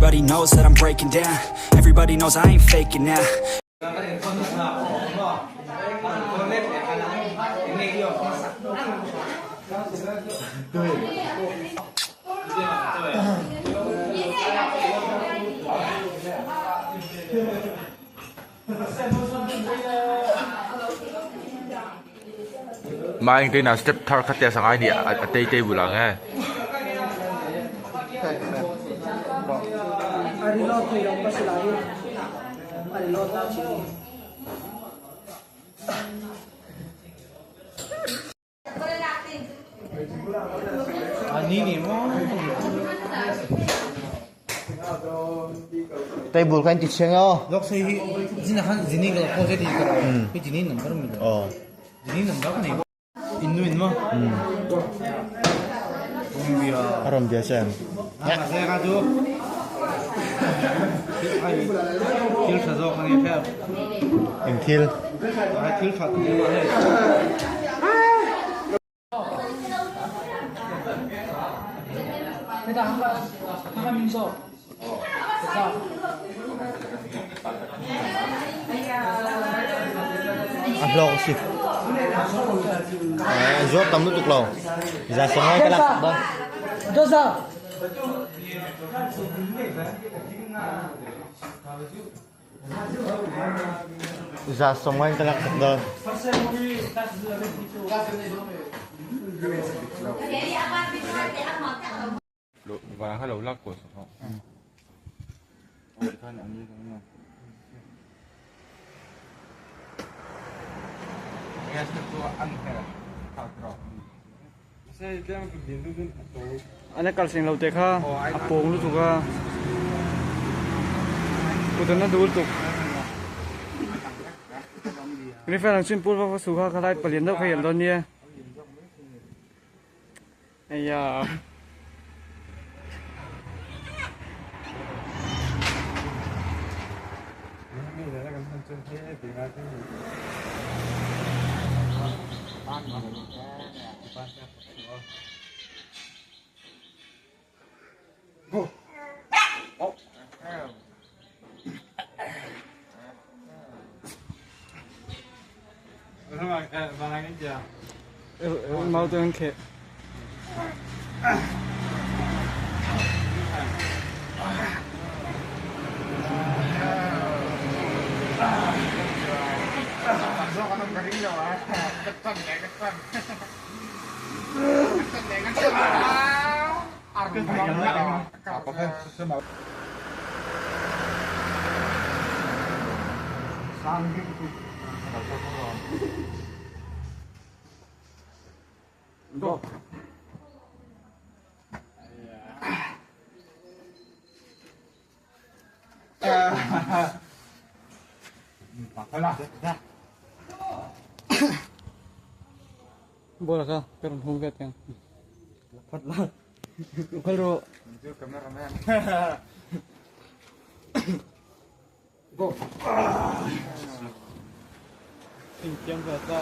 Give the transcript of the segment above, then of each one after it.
Everybody knows that I'm breaking down. Everybody knows I ain't faking now. Mah engtin a step thar kha test angai ni a tei tei bul ang e. Table kan ti chiang aw. A rawn bia che em? Eng thil? A hlawk a si. A zuar tam lutuk lo. Za sawm ngai ka lak sak dawn. Za sawm ngai ka lak sak dawn. Vang kha lo lak kuah sak rawh. An kal seng lo te kha a pawng lutuk a kut an la duh lutuk Griffin ang chhun pur vak vak suh kha khalai palian deuh kha i an dawn nia. Aya. Mau te an kheh. Bola kha ka rawn hung ve teng. Kal rawh. Go. Intiam ve ta.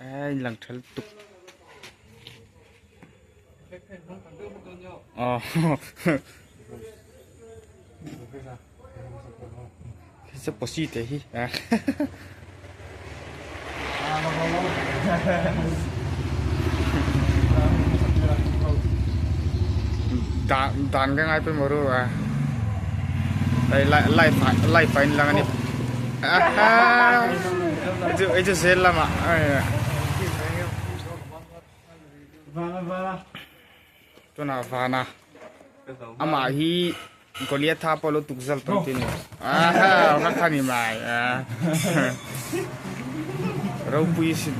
A in lang tha lutuk aw se posi te hi a dan dan ka ngai pawimawh ru a hei live ah live ah in lang a ni hei chu zel lamah tunah vana amah hi Goliatha pawh lo tuk zal tawh tih a ni aha ka kha ni mai ropui sin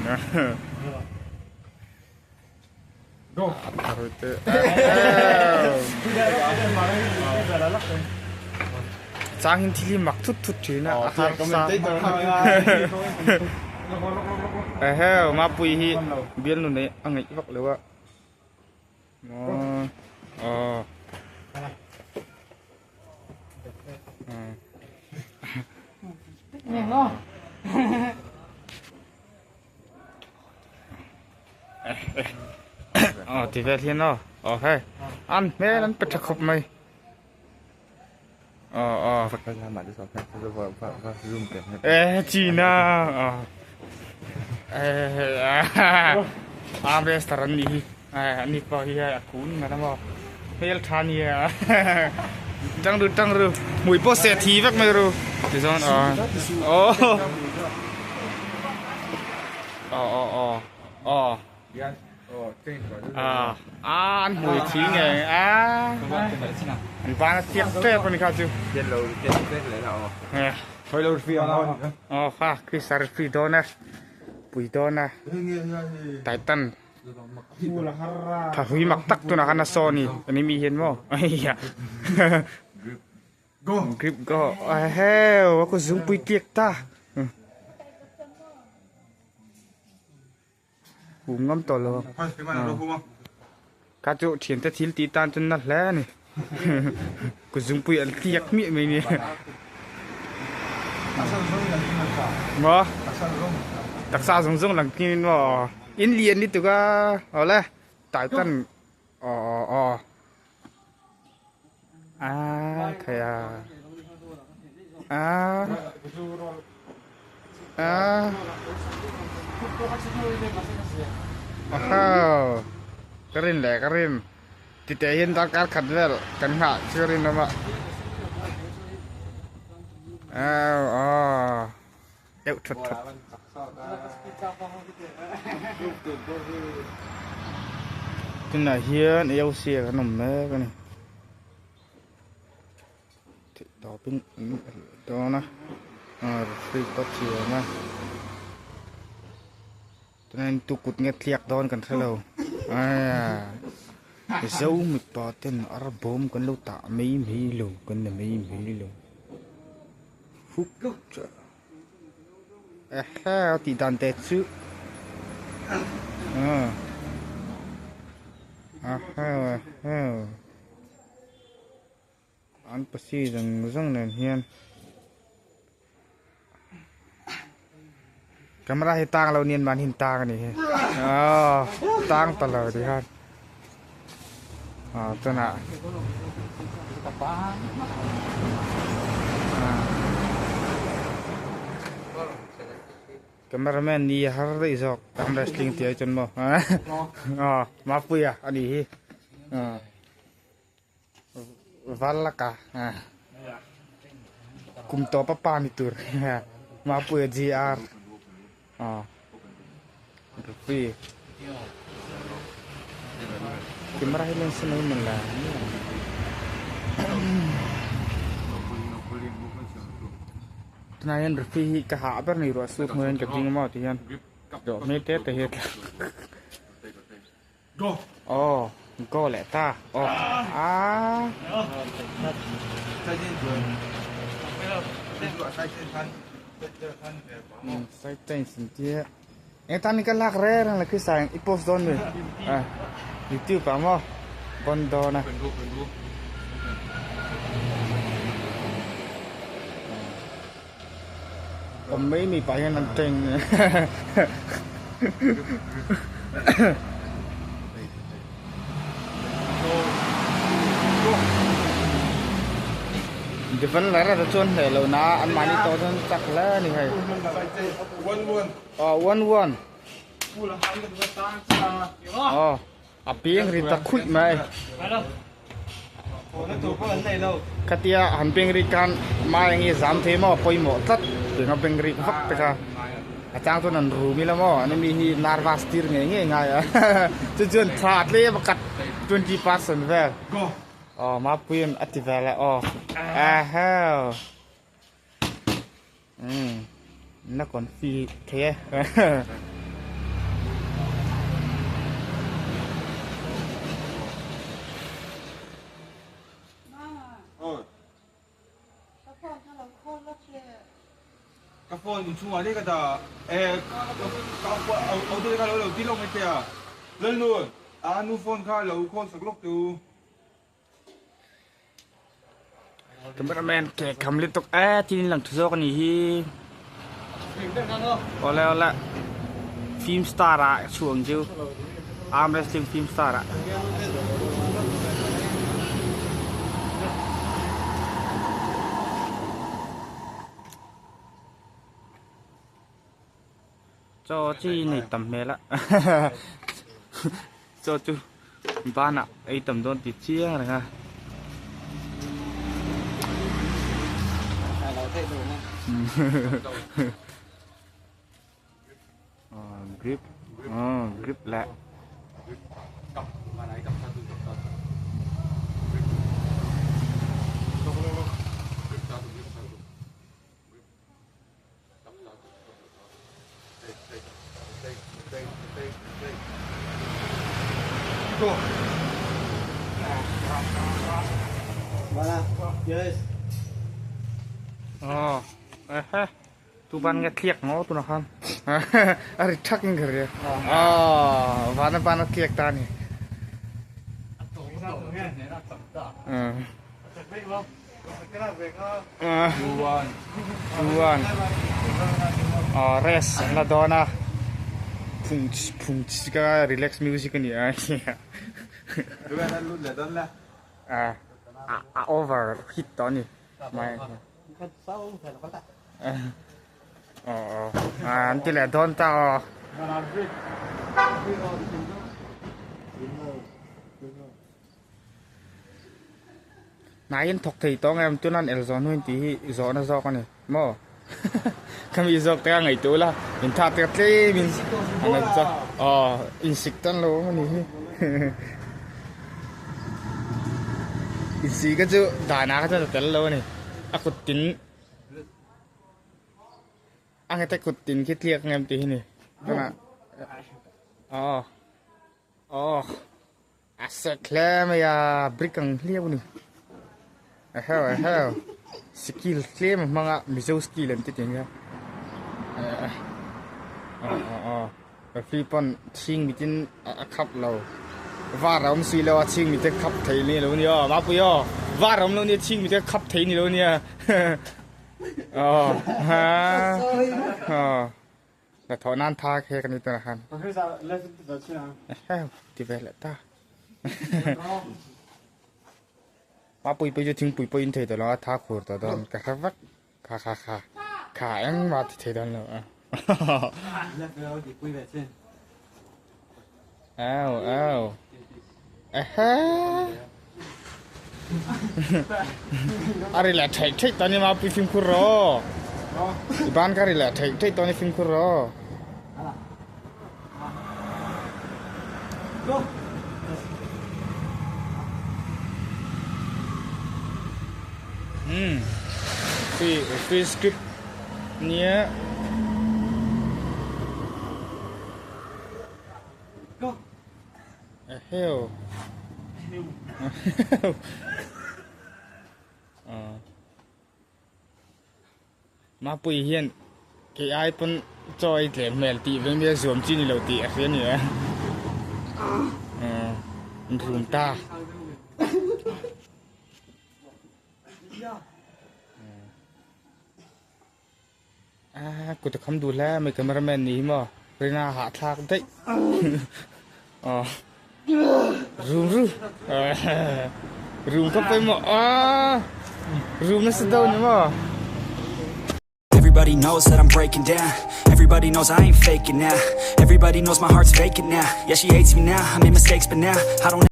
chang hin thil hi mak thut thut thin a a harsa eheu mapui hi bialnu nei a ngaih vak lo a. Aw. Aw ti vel hian aw. Aw hei. An hmel an pe tha khawp mai. Aw aw. Eh china. Aw. Eh arm wrestler an nih hi. Eh ani pawh hi a kun ngar a maw. Hmel tha a nia. Tang ru tang ru. Hmui pawh seh thi vek mai ru. Tichuan aw. Aw. Aw aw aw. Aw. A an hmui thi nge a an van a tiak tep ani kha chu aw kha Krista referee dawn e pui dawn e Titan thahui mak tak tunah khan a saw ani ani mi hian maw grip go eheu a kut zungpui tiak ta. Hum ngam tawh lo ka chu thiante thil tih tan chu na hle a ni kut zungpui an tliak miah mai ni maw taksa zawng zawng lang thin in maw in lian lutuk a awle tai tan aw aw aw a thei a a a aw ka rin leh ka rin titeh hian darkar khat vel kan nghah chu ka rin awm a aw aw deuh thawt thawt. Tunah hian AOC ah kan awm mek a ni. Theih tawpin an elh dawn a, referee pawh thiam a. Tunah hian tu kut nge tliak dawn kan hre lo. Zo mipa ten ar bawm kan lo tah mai mai lo, kan la mai mai lo. Ehe a tih dan te chu ehe ehe an pasi zawng zawng nen hian camera hi tang lo nian mahni in tang a nih hi aw tang ta lo ti khan. Aw tunah cameraman ni a har daih zawk arm wrestling tih ai chuan maw aw Mapuia a nih hi aw Valaka kum tawp a pa ni tur Mapuia GR aw Rupee camera hi lens mai man la tunah hian Rupee hi ka hah ber ni ruah sur hnuai hian ka ding a maw ti hian dawh hmel te te hi a tla Aw go leh ta aw aaa. Side change an tia. Eng tan ka lak reng reng la khi sai i post dawn mi youtube ah maw bon dawn a. Awm mai mi pah hian an train Developer a chuan hleh lo na an mahni tawh chuan chak hle a ni hei. Aw one one. Aw a peng ri ta khuih mai. Khatia han beng rik khan mai ang hi zam thei maw pawimawh tlat tiang a beng rik vak te kha a chang chuan an rum ila maw an mi hi nervous tir ngei ngei ngai a chu chuan tha tlem a kat 20% vel aw Mapuia'n a ti vel a aw ahau. Umm na confi thei e. Ka phone in chungah leh ka dah e ka auto te kha lo lo ti lawk mai che a Lalnun a nu phone kha lo call sak lawk teh u. Cameraman ke kham lutuk e tin lang thu zawk a nih hi awle awle film star ah chhuah ang chu arm wrestling film star ah. Chaw chi nei tam hmel a chaw chu banah ei tam dawn tih chiang reng a. Grip grip leh. Tu ban nge thliak maw tunah khan a ri thak in ka hria aw vana ban a tliak ta a ni. Chuan aw rest an la dawn a phung phung ka relax music a ni a a over hit tawh a ni aw aw an ti leh dawn ta aw. Hnaiin thawk thei tawh ang em tunan el zawh hnuin tih hi zawhna zawk a ni maw khami zawk te a ngaihtuah ula in thah te tlem in an en chu aw insik tan lo awm a nih hi insik a chu danah kha chuan a tel lo a ni a kut tin a nghet a kut tin khi tliak ang em tih hi ni tunah aw aw. A set hle mai a brick ang hliau a ni eheu eheu skill tlem a hmang a mizo skill an ti tih nia eh aw aw aw referee pawn chhing mitin a khap lo var a awm si lo a chhing mite khap thei ni lo nia aw mapui aw var a awm lo nia chhing mite khap thei ni lo nia aw ha aw. Hnathawh nan tha khe ka ni tunah khan. Ti ve leh ta. Ma pui pui chu thingpui pawh in thei tawh lo a tha khur tawh dawn ka hre vek kha kha kha kha engmah ti thei dawn lo a. Au au. Ehe. A ri leh theih theih tawh ni ma pui fimkhur rawh. I ban ka ri leh theih theih tawh ni fimkhur rawh. Hmm. Free free script nia. Eheu. Mapui hian Kei ai pawn chaw ei tlem hmel tih ve mai a zuam chi ni lo tih a hria ni e. Umm rum ta. A kut a kham duh hle mai cameraman ni hi maw Rina hahthlak daih. Aw rum ru rum kha pawimawh a rum nasa deuh ni maw. Everybody knows that I'm breaking down. Everybody knows I ain't faking now. Everybody knows my heart's vacant now. Yeah, she hates me now. I made mistakes, but now I don't.